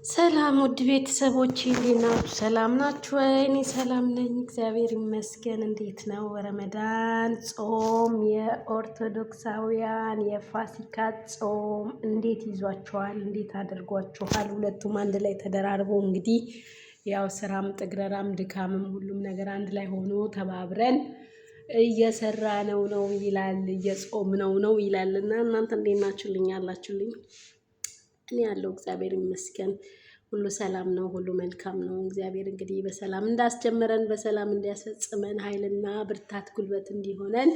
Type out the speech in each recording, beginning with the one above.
ሰላም ውድ ቤተሰቦች እንዴት ናችሁ? ሰላም ናችሁ? እኔ ሰላም ነኝ፣ እግዚአብሔር ይመስገን። እንዴት ነው ረመዳን ጾም? የኦርቶዶክሳውያን የፋሲካ ጾም እንዴት ይዟችኋል? እንዴት አድርጓችኋል? ሁለቱም አንድ ላይ ተደራርቦ እንግዲህ ያው ስራም ጥግረራም ድካምም ሁሉም ነገር አንድ ላይ ሆኖ ተባብረን እየሰራ ነው ነው ይላል፣ እየጾም ነው ነው ይላል። እና እናንተ እንዴት ናችሁልኝ? አላችሁልኝ? እኔ ያለው እግዚአብሔር ይመስገን ሁሉ ሰላም ነው፣ ሁሉ መልካም ነው። እግዚአብሔር እንግዲህ በሰላም እንዳስጀመረን በሰላም እንዲያስፈጽመን ኃይልና ብርታት ጉልበት እንዲሆነን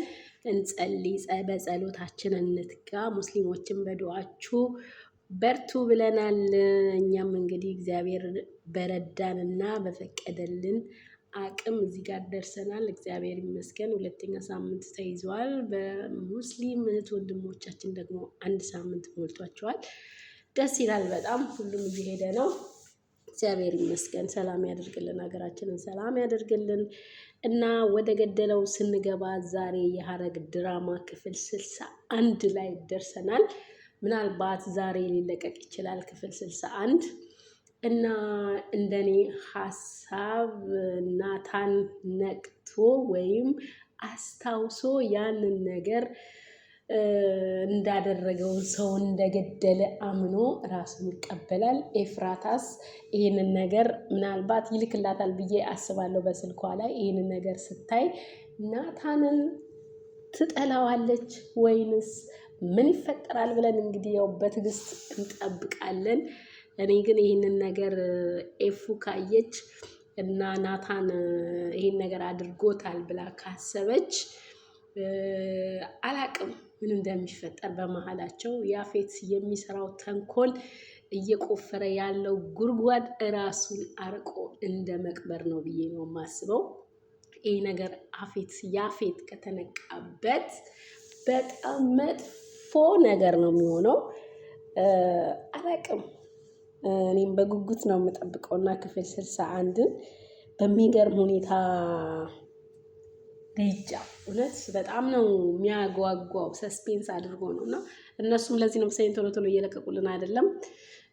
እንጸልይ፣ በጸሎታችን እንትጋ። ሙስሊሞችን በዱዓችሁ በርቱ ብለናል። እኛም እንግዲህ እግዚአብሔር በረዳንና በፈቀደልን አቅም እዚህ ጋር ደርሰናል። እግዚአብሔር ይመስገን። ሁለተኛ ሳምንት ተይዟል። በሙስሊም እህት ወንድሞቻችን ደግሞ አንድ ሳምንት ሞልቷቸዋል። ደስ ይላል በጣም ሁሉም እየሄደ ነው። እግዚአብሔር ይመስገን። ሰላም ያደርግልን፣ ሀገራችንን ሰላም ያደርግልን እና ወደ ገደለው ስንገባ ዛሬ የሀረግ ድራማ ክፍል 61 ላይ ደርሰናል። ምናልባት ዛሬ ሊለቀቅ ይችላል ክፍል 61 እና እንደኔ ሀሳብ ናታን ነቅቶ ወይም አስታውሶ ያንን ነገር እንዳደረገው ሰው እንደገደለ አምኖ ራሱን ይቀበላል። ኤፍራታስ ይህንን ነገር ምናልባት ይልክላታል ብዬ አስባለሁ። በስልኳ ላይ ይህንን ነገር ስታይ ናታንን ትጠላዋለች ወይንስ ምን ይፈጠራል ብለን እንግዲህ ያው በትዕግስት እንጠብቃለን። እኔ ግን ይህንን ነገር ኤፉ ካየች እና ናታን ይህን ነገር አድርጎታል ብላ ካሰበች አላቅም ምን እንደሚፈጠር በመሀላቸው። ያፌት የሚሰራው ተንኮል እየቆፈረ ያለው ጉድጓድ እራሱን አርቆ እንደ መቅበር ነው ብዬ ነው የማስበው። ይህ ነገር አፌት ያፌት ከተነቃበት በጣም መጥፎ ነገር ነው የሚሆነው። አላቅም እኔም በጉጉት ነው የምጠብቀው እና ክፍል 61ን በሚገርም ሁኔታ ግጫ እውነት በጣም ነው የሚያጓጓው። Suspense አድርጎ ነው እና እነሱም ለዚህ ነው መሰለኝ ቶሎ ቶሎ እየለቀቁልን አይደለም።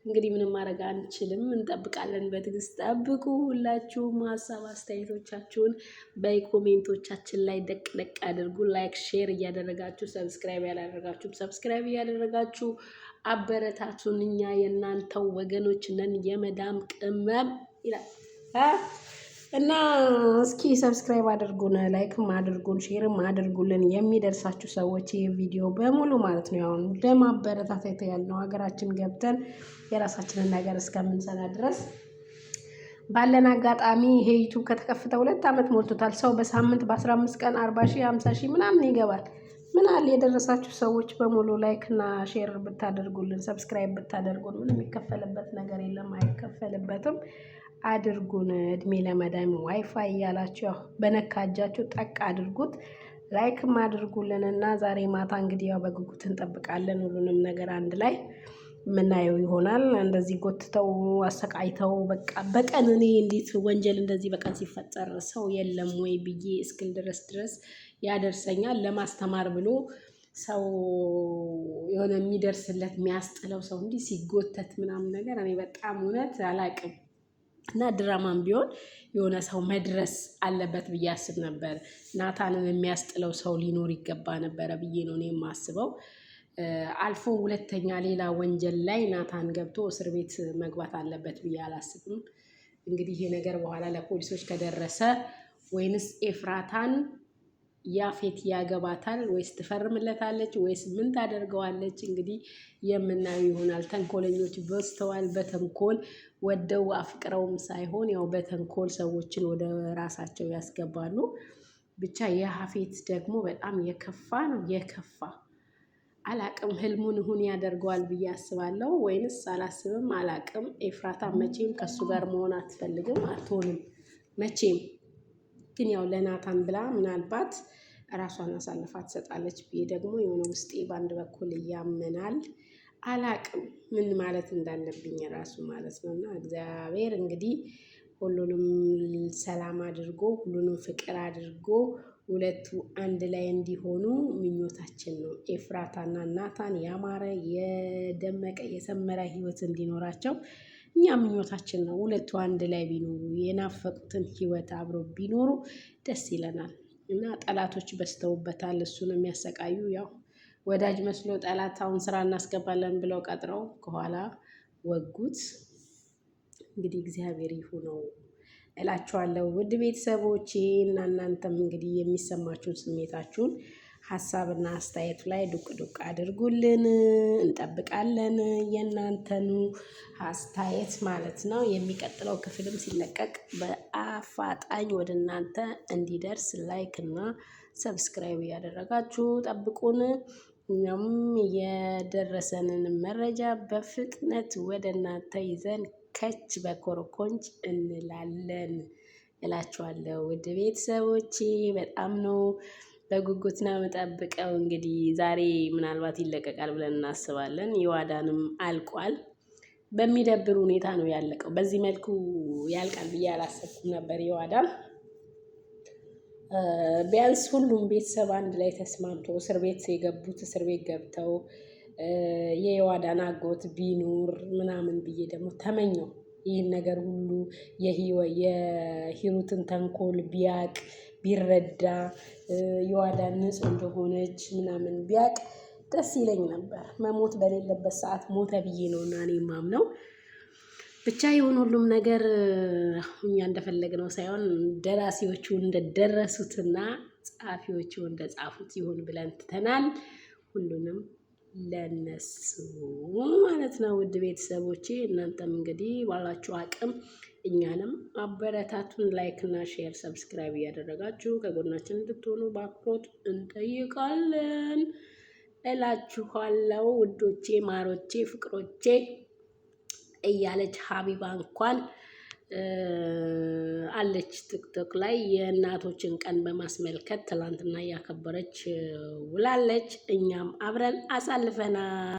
እንግዲህ ምንም ማድረግ አንችልም፣ እንጠብቃለን። በትዕግስት ጠብቁ። ሁላችሁም ሀሳብ አስተያየቶቻችሁን በ comment ኦቻችን ላይ ደቅ ደቅ አድርጉ። Like፣ share እያደረጋችሁ subscribe ያላደረጋችሁም subscribe እያደረጋችሁ አበረታቱን። እኛ የእናንተው ወገኖች ነን። የመዳም ቅመም ይላል እና እስኪ subscribe አድርጉን፣ like ም አድርጉን፣ share ም አድርጉልን የሚደርሳችሁ ሰዎች ይህ ቪዲዮ በሙሉ ማለት ነው። ያሁን ለማበረታታት ያልነው ሀገራችን ገብተን የራሳችንን ነገር እስከምንሰራ ድረስ ባለን አጋጣሚ ይሄ ዩቱብ ከተከፈተ 2 ዓመት ሞልቶታል። ሰው በሳምንት በ15 ቀን 40 ሺህ 50 ሺህ ምናምን ይገባል። ምን አለ የደረሳችሁ ሰዎች በሙሉ like እና share ብታደርጉልን፣ subscribe ብታደርጉን፣ ምንም የሚከፈልበት ነገር የለም፣ አይከፈልበትም። አድርጉን። እድሜ ለመዳም ዋይፋይ እያላችሁ ያው በነካ እጃችሁ ጠቅ አድርጉት፣ like ም አድርጉልን እና ዛሬ ማታ እንግዲህ ያው በጉጉት እንጠብቃለን። ሁሉንም ነገር አንድ ላይ የምናየው ይሆናል። እንደዚህ ጎትተው አሰቃይተው በቃ በቀን እኔ እንዴት ወንጀል እንደዚህ በቀን ሲፈጠር ሰው የለም ወይ ብዬ እስክል ድረስ ድረስ ያደርሰኛል። ለማስተማር ብሎ ሰው የሆነ የሚደርስለት የሚያስጥለው ሰው እንዲህ ሲጎተት ምናምን ነገር እኔ በጣም እውነት አላቅም። እና ድራማም ቢሆን የሆነ ሰው መድረስ አለበት ብዬ አስብ ነበር። ናታንን የሚያስጥለው ሰው ሊኖር ይገባ ነበረ ብዬ ነው እኔ የማስበው። አልፎ ሁለተኛ ሌላ ወንጀል ላይ ናታን ገብቶ እስር ቤት መግባት አለበት ብዬ አላስብም። እንግዲህ ይሄ ነገር በኋላ ለፖሊሶች ከደረሰ ወይንስ ኤፍራታን ያፌት ያገባታል ወይስ ትፈርምለታለች ወይስ ምን ታደርገዋለች? እንግዲህ የምናየው ይሆናል። ተንኮለኞች በዝተዋል። በተንኮል ወደው አፍቅረውም ሳይሆን ያው በተንኮል ሰዎችን ወደ ራሳቸው ያስገባሉ። ብቻ የሀፌት ደግሞ በጣም የከፋ ነው የከፋ አላቅም። ህልሙን ሁን ያደርገዋል ብዬ አስባለሁ ወይንስ አላስብም? አላቅም። ኤፍራታ መቼም ከእሱ ጋር መሆን አትፈልግም፣ አትሆንም መቼም ግን ያው ለናታን ብላ ምናልባት ራሷን አሳልፋ ትሰጣለች ብዬ ደግሞ የሆነ ውስጤ በአንድ በኩል እያመናል። አላቅም ምን ማለት እንዳለብኝ ራሱ ማለት ነው። እና እግዚአብሔር እንግዲህ ሁሉንም ሰላም አድርጎ ሁሉንም ፍቅር አድርጎ ሁለቱ አንድ ላይ እንዲሆኑ ምኞታችን ነው። ኤፍራታና ናታን ያማረ የደመቀ የሰመረ ህይወት እንዲኖራቸው እኛ ምኞታችን ነው ሁለቱ አንድ ላይ ቢኖሩ የናፈቁትን ህይወት አብሮ ቢኖሩ ደስ ይለናል። እና ጠላቶች በዝተውበታል። እሱን የሚያሰቃዩ ያው ወዳጅ መስሎ ጠላት አሁን ስራ እናስገባለን ብለው ቀጥረው ከኋላ ወጉት። እንግዲህ እግዚአብሔር ይሁነው እላችኋለሁ ውድ ቤተሰቦቼ እና እናንተም እንግዲህ የሚሰማችሁን ስሜታችሁን ሀሳብና አስተያየቱ ላይ ዱቅ ዱቅ አድርጉልን። እንጠብቃለን የእናንተኑ አስተያየት ማለት ነው። የሚቀጥለው ክፍልም ሲለቀቅ በአፋጣኝ ወደ እናንተ እንዲደርስ like እና subscribe እያደረጋችሁ ጠብቁን። እኛም የደረሰንን መረጃ በፍጥነት ወደ እናንተ ይዘን ከች በኮረኮንች እንላለን እላችኋለሁ። ውድ ቤተሰቦቼ በጣም ነው በጉጉት ነው የምጠብቀው። እንግዲህ ዛሬ ምናልባት ይለቀቃል ብለን እናስባለን። የዋዳንም አልቋል። በሚደብር ሁኔታ ነው ያለቀው። በዚህ መልኩ ያልቃል ብዬ አላሰብኩም ነበር። የዋዳን ቢያንስ ሁሉም ቤተሰብ አንድ ላይ ተስማምቶ እስር ቤት የገቡት እስር ቤት ገብተው የዋዳን አጎት ቢኖር ምናምን ብዬ ደግሞ ተመኘው። ይህን ነገር ሁሉ የሂሩትን ተንኮል ቢያቅ ቢረዳ የዋዳን ንጹህ እንደሆነች ምናምን ቢያቅ ደስ ይለኝ ነበር። መሞት በሌለበት ሰዓት ሞተ ብዬ ነው እና እኔ የማምነው። ብቻ ይሁን ሁሉም ነገር እኛ እንደፈለግነው ሳይሆን ደራሲዎቹ እንደደረሱትና ጸሐፊዎቹ እንደጻፉት ይሁን ብለን ትተናል። ሁሉንም ለነሱ ማለት ነው። ውድ ቤተሰቦቼ እናንተም እንግዲህ ባላችሁ አቅም እኛንም አበረታቱን። like እና share፣ subscribe እያደረጋችሁ ከጎናችን እንድትሆኑ በአክብሮት እንጠይቃለን እላችኋለሁ። ውዶቼ፣ ማሮቼ፣ ፍቅሮቼ እያለች ሀቢባ እንኳን አለች ቲክቶክ ላይ የእናቶችን ቀን በማስመልከት ትላንትና እያከበረች ውላለች። እኛም አብረን አሳልፈናል።